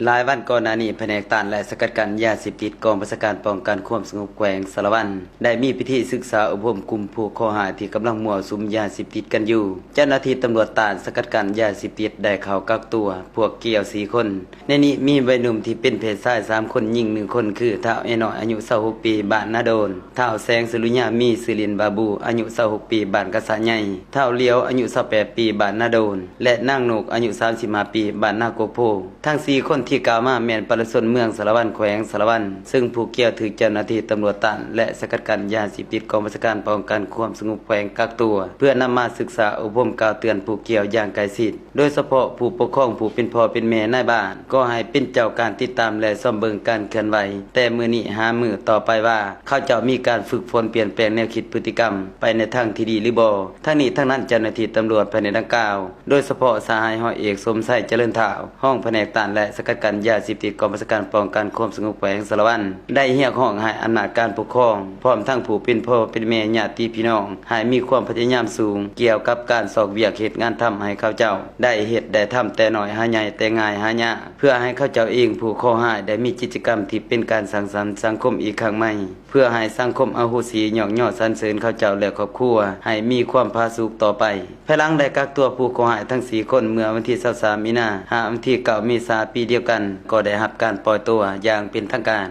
ຫຼາຍວັນກ່ອນໜ້ານີ້, ພະແນກຕ້ານ ແລະ ສະກັດກັ້ນຢາເສບຕິດ ກອງບັນຊາການປ້ອງກັນຄວາມສະຫງົບແຂວງສາລະວັນ ໄດ້ມີພິທີສຶກສາອົບຮົມກຸ່ມຜູ້ເຄາະຮ້າຍທີ່ກຳລັງມົ້ວສຸມຢາເສບຕິດກັນຢູ່. ເຈົ້າໜ້າທີ່ຕຳຫຼວດຕ້ານສະກັດກັ້ນຢາເສບຕິດໄດ້ເຂົ້າກັກຕົວພວກກ່ຽວສີ່ຄົນ. ໃນນີ້ມີໄວໜຸ່ມທີ່ເປັນເພດຊາຍສາມຄົນ, ຍິງໜຶ່ງຄົນ ຄື ທ້າວແອນ້ອຍ ອາຍຸຊາວຫົກປີ ບ້ານນາໂດນ, ທ້າວແສງສຸລິຍາ ມີຊື່ຫຼິ້ນວ່າບູ ອາຍຸຊາວຫົກປີ ບ້ານກະສະໃຫຍ່, ທ້າວຫຼຽວ ອາຍຸຊາວແປດປີ ບ້ານນາໂດນ ແລະ ນາງນົກ ອາຍຸສາມສິບຫ້າປີ ບ້ານນາໂກໂພ. ທັງສີ່ຄົນທີ່ກ່າວມາແມ່ນປະຊາຊົນເມືອງສາລະວັນ ແຂວງສາລະວັນ, ເຊິ່ງຜູ້ກ່ຽວຖືກເຈົ້າໜ້າທີ່ຕຳຫຼວດຕ້ານ ແລະ ສະກັດກັ້ນຢາເສບຕິດ ກອງບັນຊາການປ້ອງກັນຄວາມສະຫງົບແຂວງກັກຕົວ ເພື່ອນຳມາສຶກສາອົບຮົມກ່າວເຕືອນຜູ້ກ່ຽວຢ່າງໃກ້ຊິດ. ໂດຍສະເພາະຜູ້ປົກຄອງ, ຜູ້ເປັນພໍ່ເປັນແມ່, ນາຍບ້ານ ກໍໃຫ້ເປັນເຈົ້າການຕິດຕາມ ແລະ ຊອມເບິ່ງການເຄື່ອນໄຫວ ແຕ່ມື້ນີ້ຫາມື້ຕໍ່ໄປວ່າ ເຂົາເຈົ້າມີການຝຶກຝົນປ່ຽນແປງແນວຄິດ, ພຶດຕິກຳ ໄປໃນທາງທີ່ດີຫຼືບໍ່. ທັງນີ້ທັງນັ້ນ, ເຈົ້າໜ້າທີ່ຕຳຫຼວດພາຍໃນດັ່ງກ່າວ, ໂດຍສະເພາະສະຫາຍຮ້ອຍເອກ ສົມໄຊ ຈະເລີນທ້າວ, ຮອງພະແນກຕ້ານ ແລະ ສະກັດກັ້ນຢາເສບຕິດ ກອງບັນຊາການປ້ອງກັນຄວາມສະຫງົບແຂວງສາລະວັນ ໄດ້ຮຽກຮ້ອງໃຫ້ອຳນາດການປົກຄອງ ພ້ອມທັງຜູ້ເປັນພໍ່ເປັນແມ່, ຍາດຕິພີ່ນ້ອງ ໃຫ້ມີຄວາມພະຍາຍາມສູງກ່ຽວກັບການຊອກວຽກເຮັດງານທຳໃຫ້ເຂົາເຈົ້າໄດ້ເຮັດໄດ້ທຳແຕ່ນ້ອຍຫາໃຫຍ່, ແຕ່ງ່າຍຫາຍາກ, ເພື່ອໃຫ້ເຂົາເຈົ້າເອງຜູ້ເຄາະຮ້າຍໄດ້ມີກິດຈະກຳທີ່ເປັນການສ້າງສັນສັງຄົມອີກຄັ້ງໃໝ່, ເພື່ອໃຫ້ສັງຄົມອະໂຫສິ, ຍ້ອງຍໍສັນເສີນເຂົາເຈົ້າ ແລະ ຄອບຄົວ ໃຫ້ມີຄວາມຜາສຸກຕໍ່ໄປ. ພາຍຫຼັງໄດ້ກັກຕົວຜູ້ເຄາະຮ້າຍທັງສີ່ຄົນເມື່ອວັນທີຊາວສາມ ມີນາ ຫາວັນທີເກົ້າ ເມສາ ປີດຽວກັນ, ກໍໄດ້ຮັບການປ່ອຍຕົວຢ່າງເປັນທາງການ.